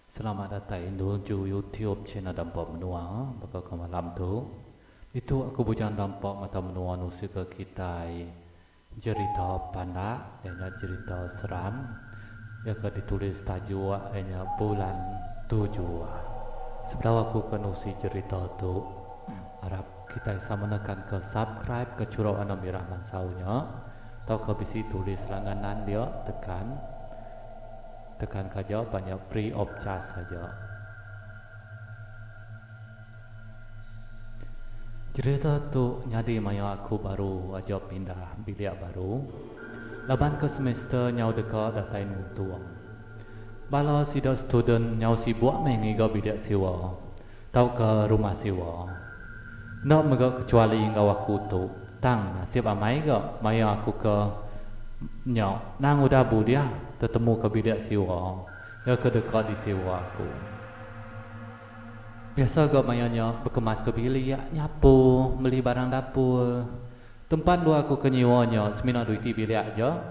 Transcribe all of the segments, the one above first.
Selamat datai nuju YouTube channel Dampa Menua baka ke malam tu. Ditu aku bujang dampa mata menua nusika kitai jerita pandak iya nya jerita seram iya ke ditulis tajuk iya nya Bulan Tujuh. Sebedau aku ke nusi jerita tu arap kitai sama nekan ke subscribe ke chura warna mirah mansau nya tauka bisi tulis langganan dia tekan. Tekan ka aja ba nya free of charge saja. Cerita tu nyadi maya aku baru aja pindah bilik baru laban ke semester nyau deka datai nuntung. Bala sida student nyau sibuk meh ngiga bilik siwa tauka rumah siwa. Enda mega kecuali enggau aku tu tang nasib amai ga maya aku ke nya nang udah bulih tetemu ke bilik siwa iya ke deka disiwa aku. Biasa ga maya nya bekemas ke bilik, nyapu, meli barang dapur. Tempat endur aku ke nyiwa nya semina dua iti bilik aja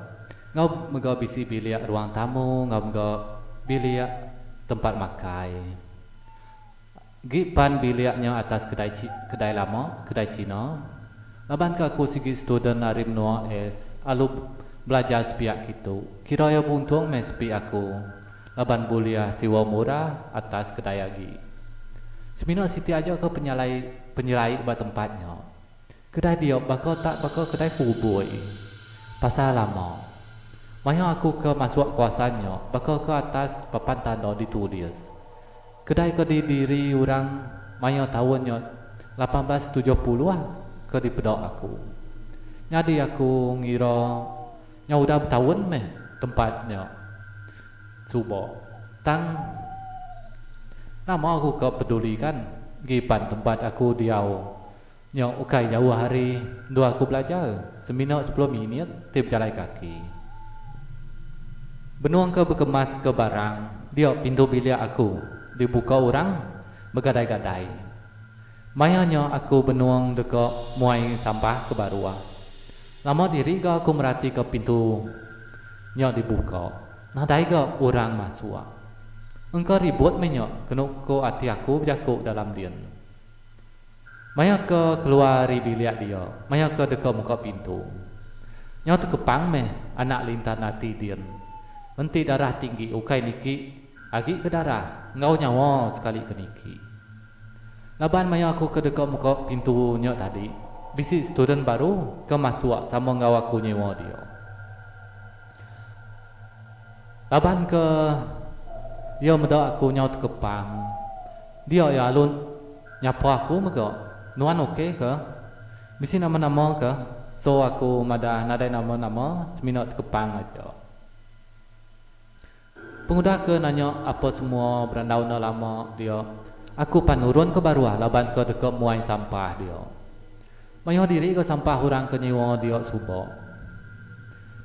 enggau mega bisi bilik ruang tamu enggau mega bilik tempat makai. Gi pan bilik nya atas kedai kedai lama, kedai cina. Laban ke aku sigi student ari menua S alu belajar sepiak kitu. Kira iya buntung meh sepi aku laban bulih siwa murah atas kedai agi. Semina siti aja ke penyalai penyelai ba tempat nya. Kedai dia baka tak baka kedai kubui. Pasal lama. Maya aku ke masuk kawasan nya baka ke atas papan tanda ditulis. Kedai ke didiri orang maya taun nya 1870 ke dipeda aku. Nyadi aku ngira nya udah betaun meh tempat nya suba. Tang nama aku ka peduli kan gi pan tempat aku diau nya ukai jauh ari endur aku belajar semina sepuluh minit ti bejalai kaki. Benung ke bekemas ke barang dia pintu bilik aku dibuka orang begadai-gadai. Maya nya aku benung deka muai sampah ke baruh. Lama diri ga aku meratika pintu nya dibuka nadai ga orang masuk. Engka ribut meh nya kenu ko ati aku bejaku dalam din. Maya ke keluar ari bilik dia, maya ke deka muka pintu. Nyau tekepang meh anak lintan ati din. Enti darah tinggi ukai niki agi ke darah enggau nyawa sekali ke niki. Laban maya aku ke deka muka pintu nya tadi, bisi student baru ke masuk sama enggau aku nyewa dia. Laban ke iya meda aku nyau tekepang, dia iya alun Nyapa aku mega. Nuan ok ke? Bisi nama-nama ke? So aku madah nadai nama-nama semina tekepang aja. Pengudah ke nanya apa semua berandau enda lama dia, aku pan nurun ke baruh laban ke deka muai sampah dia. Mayuh diri ga sampah orang ke nyiwa dia suba.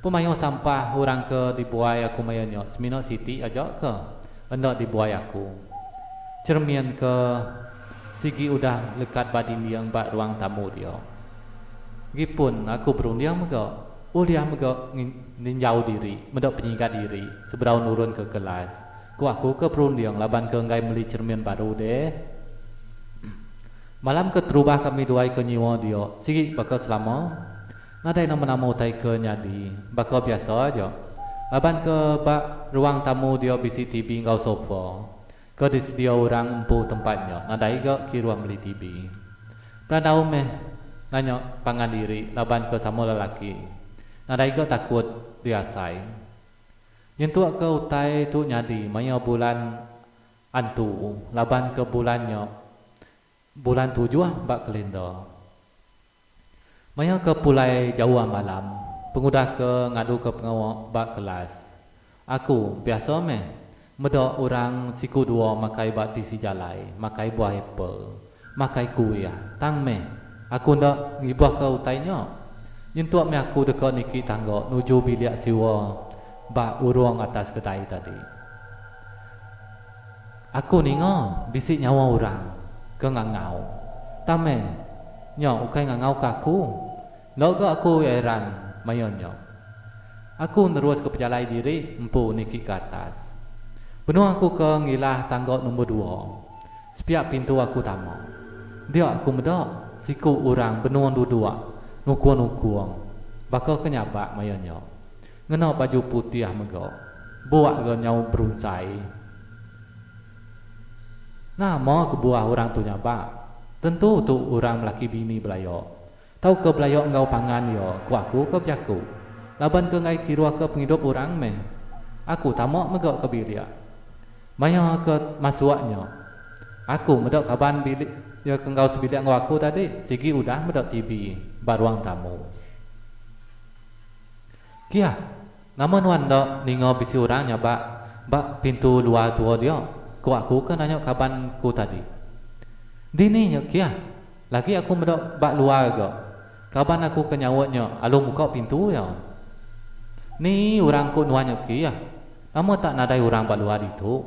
Pemayuh sampah orang ke dibuai aku maya nya semina siti aja ke enda dibuai aku. Cermin ke sigi udah lekat ba dinding ba ruang tamu dia. Gi pun aku berunding mega ulih mega ninjau diri meda penyigat diri sebedau nurun ke kelas. Ku aku ke berunding laban ke enggai meli cermin baru deh. Malam ke terubah kami duai ke nyiwa dia sigi baka selama. Nadai nama-nama utai ke nyadi, baka biasa aja. Laban ke ba ruang tamu dia bisi TV enggau sofa ke disedia orang empu tempat nya nadai ga kiruh meli TV. Berandau meh nanya pangan diri laban ke sama lelaki. Nadai ga takut diasai. Nyentuk ke utai tu nyadi maya bulan antu laban ke bulan nya bulan tujuh ba kalender. Maya ke pulai jauh malam pengudah ke ngaduka pengawa ba kelas, aku biasa meh meda orang siku dua makai ba tisi jalai, makai buah apple, makai kuih tang meh aku enda ngibuhka utai nya. Nyentuk meh aku deka niki tangga nuju bilik siwa ba urung atas kedai tadi. Aku ninga bisi nyawa orang ke ngangau. Tang meh, nya ukai ngangauka aku. Enda ga aku heran maya nya. Aku neruska pejalai diri empu niki ke atas. Benung aku ke ngilah tangga nombor dua. Sepiak pintu aku tama. Dia aku meda siku orang benung duduk nukung-nukung baka ke nyabak maya nya. Ngena baju putih mega. Buak ga nyau berunsai. Nama kebuah orang tu nyabak? Tentu tu orang melaki bini belaya. Tauka belaya enggau pangan iya, ku aku ke bejaku. Laban ke enggai kiruhka pengidup orang meh. Aku tama mega ke bilik. Maya ke masuk nya, aku meda kaban bilik iya ke enggau sebilik enggau aku tadi sigi udah meda TV ba ruang tamu. Kiah, nama nuan enda ninga bisi orang nyabak ba pintu luar tua dia? ku aku ke nanya kaban ku tadi. Dini nya kiah, lagi aku meda ba luar ga. Kaban aku ke nyaut nya alu muka pintu iya. Ni orang ku nuan nya kiah, nama tak nadai orang ba luar ditu?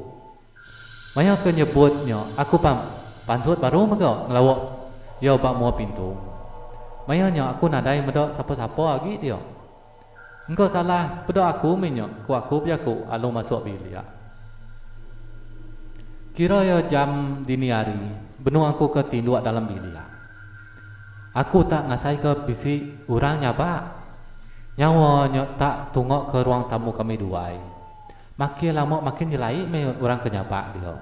Maya ke nyebut nya aku pan pansut baru mega ngelawa iya ba mua pintu. Maya nya aku nadai meda sapa-sapa agi dia. Engka salah peda aku mih nya, ku aku bejaku alu masuk bilik. Kira iya jam dini hari benung aku ke tinduk dalam bilik. Aku tak ngasaika bisi orang nyabak. Nyawa nya tak tunga ke ruang tamu kami duai. Makin lama makin nyelai meh orang ke nyabak dia.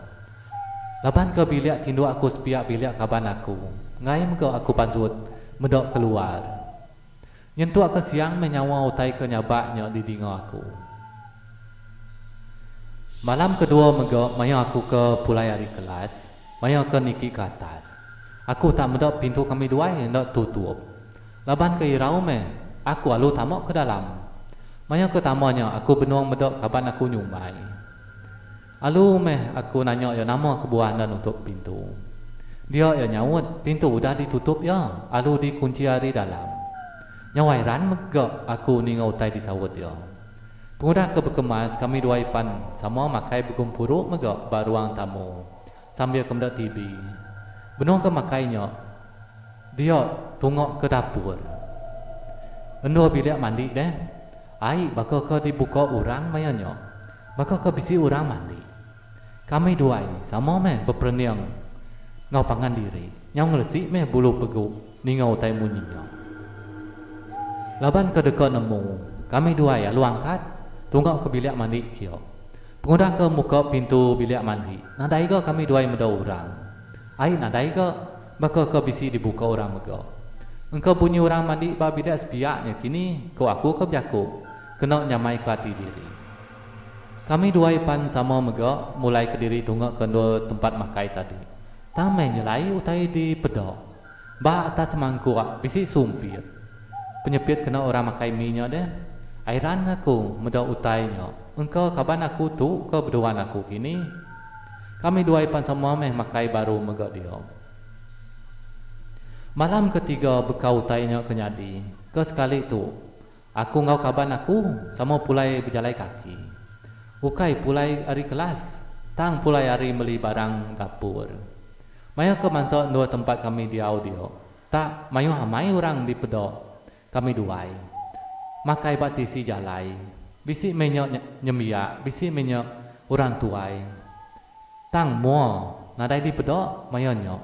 Laban ke bilik tinduk aku sepiak bilik kaban aku, enggai mega aku pansut meda keluar. Nyentuk ke siang meh nyawa utai ke nyabak nya didinga aku. Malam kedua mega maya aku ke pulai ari kelas, maya ke niki ke atas, aku tak meda pintu kami duai enda tutup. Laban ke irau meh, aku alu tama ke dalam. Maya ke tama nya aku benung meda kaban aku nyumai. Alu meh aku nanya iya nama kebuah enda nutup pintu. Dia iya nyaut, pintu udah ditutup iya, alu dikunchi ari dalam. Nyau hairan mega aku ninga utai disaut iya. Pengudah ke bekemas kami duai pan sama makai begempuru mega ba ruang tamu sambil ke meda TV. Benung ke makai nya, Dia tunga ke dapur. Endur bilik mandi deh. Ai baka ke dibuka orang maya nya. Baka ke bisi orang mandi. Kami duai sama meh beperening enggau pangan diri. Nyau ngelesi meh bulu pegu ninga utai munyi nya. Laban ke deka nemu, kami duai alu angkat tunga ke bilik mandi kia. Pengudah ke muka pintu bilik mandi, nadai ga kami duai meda orang. Ai nadai ga. Baka ke bisi dibuka orang mega. Engka bunyi orang mandi ba bilik sepiak nya kini, ku aku ke bejaku, kena nyamaika ati diri. Kami duai pan sama mega mulai kediri tunga ke endur tempat makai tadi. Tang meh nyelai utai dipeda. Ba atas mangkuk bisi sumpit. Penyepit kena orang makai mi nya deh. Airan aku meda utai nya. Engka kaban aku tu ke beduan aku kini. Kami duai pan sama meh makai baru mega dia. Malam ketiga bekau utai nya ke nyadi, ke sekali tu, aku enggau kaban aku sama pulai bejalai kaki. Ukai pulai ari kelas, tang pulai ari meli barang dapur. Maya ke mansa endur tempat kami diau dia, tak mayuh amai orang dipeda Kami duai. Makai ba tisi jalai. Bisi meh nya nyembiak, bisi meh nya orang tuai. Tang mua nadai dipeda maya nya.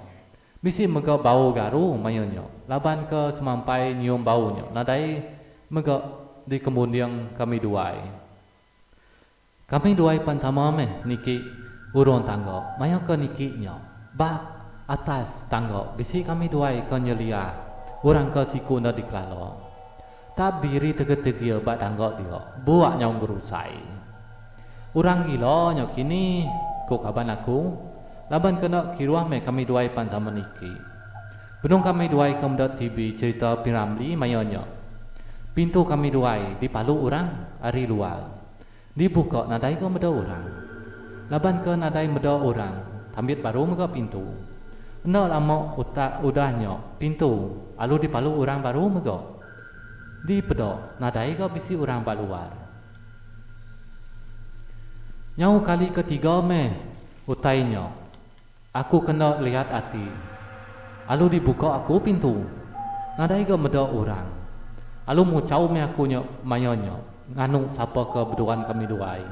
Bisi mega bau garu maya nya laban ke semampai nyium bau nya nadai mega dikembunding kami duai. Kami duai pan sama meh niki urung tangga maya ke niki nya. Ba atas tangga bisi kami duai ke nyelia orang ke siku enda dikelala. Tak bediri tegir-tegir ba tangga dia buak nyau ngerusai. Orang gila nya kini, ku kaban aku, laban ke enda kiruh meh kami duai pan sama niki. Benung kami duai ke meda TV cherita P. Ramlee maya nya. Pintu kami duai dipalu orang ari luar. Dibuka nadai ga meda orang. Laban ke nadai meda orang, tambit baru mega pintu. Enda lama utak udah nya, pintu alu dipalu orang baru mega. Dipeda nadai ga bisi orang ba luar. Nyau kali ketiga meh utai nya. Aku kena liat ati. Alu dibuka aku pintu. Nadai ga meda orang. Alu muchau meh aku nya maya nya nganu sapa ke beduan kami duai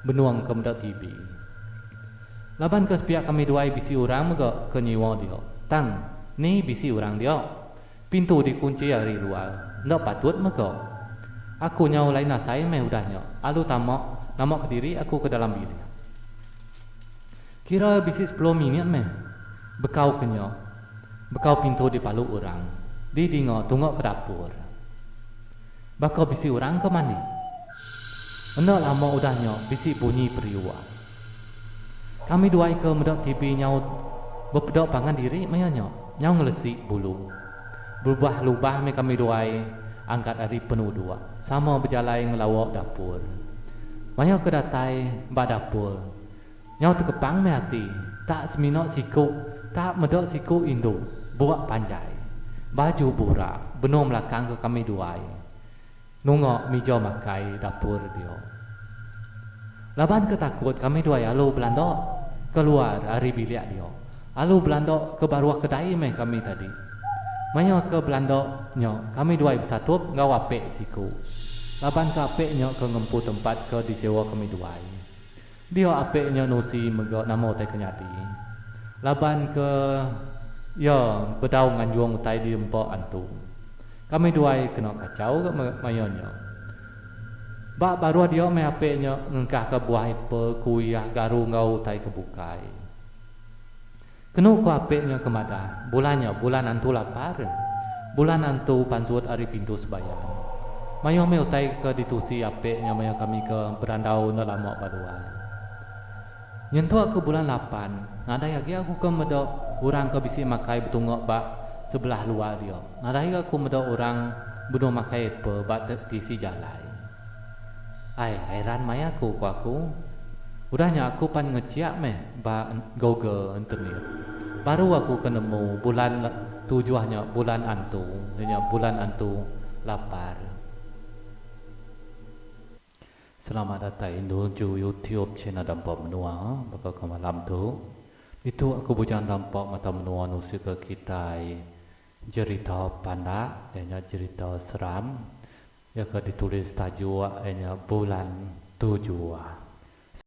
benung ke meda TV. Laban ke sepiak kami duai bisi orang mega ke nyiwa dia. Tang, ni bisi orang dia. Pintu dikunchi ari luar. Enda patut mega. Aku nyau lain asai meh udah nya. Alu tama nama kediri aku ke dalam bilik. Kira bisi sepuluh minit meh bekau ke nya. Bekau pintu dipalu orang. Didinga tunga ke dapur. Baka bisi orang ke mandi. Enda lama udah nya bisi bunyi periuk. Kami duai ke meda TV nyau bepeda pangan diri maya nya. Nyau ngelesi bulu. Belubah lubah meh kami duai angkat ari penuduk sama bejalai ngelawa dapur. Maya ke datai ba dapur nyau tekepang meh ati tak semina siku tak meda siku indu buak panjai baju burak benung melakang ke kami duai. Nunga mija makai dapur dia. Laban ke takut kami duai alu belanda ke luar ari bilik dia. Alu belanda ke baruh kedai meh kami tadi. Maya ke belanda nya kami duai besatup enggau apek siku. Laban ke apek nya ke ngempu tempat ke disewa kami duai. Dia apek nya nusi mega nama utai ke nyadi. Laban ke iya bedau nganjung utai diempa antu. Kami duai kena kachau ga maya nya. Ba baruh dia meh apek nya ngengkahka buah apple, kuih, garu enggau utai ke bukai. Kenu ko apek nya ke madah, bulan nya bulan antu lapar. Bulan antu pansut ari pintu sebayan. Mayuh meh utai ke ditusi apek nya maya kami ke berandau enda lama ba luar. Nyentuk ke bulan lapan, nadai agi aku ke meda orang ke bisi makai betunga ba sebelah luar dia. Nadai ga aku meda orang benung makai apple ba tisi jalai. Ai, hairan mai aku, ku aku. Udah nya aku pan ngechiak meh ba Google internet. Baru aku ke nemu bulan tujuh nya bulan antu, iya nya bulan antu lapar. Selamat datai nuju YouTube channel Dampa Menua baka ke malam tu. Ditu aku bujang dampa mata menua nusika kitai jerita pandak iya nya jerita seram. Iya ke ditulis tajuk iya nya Bulan Tujuh.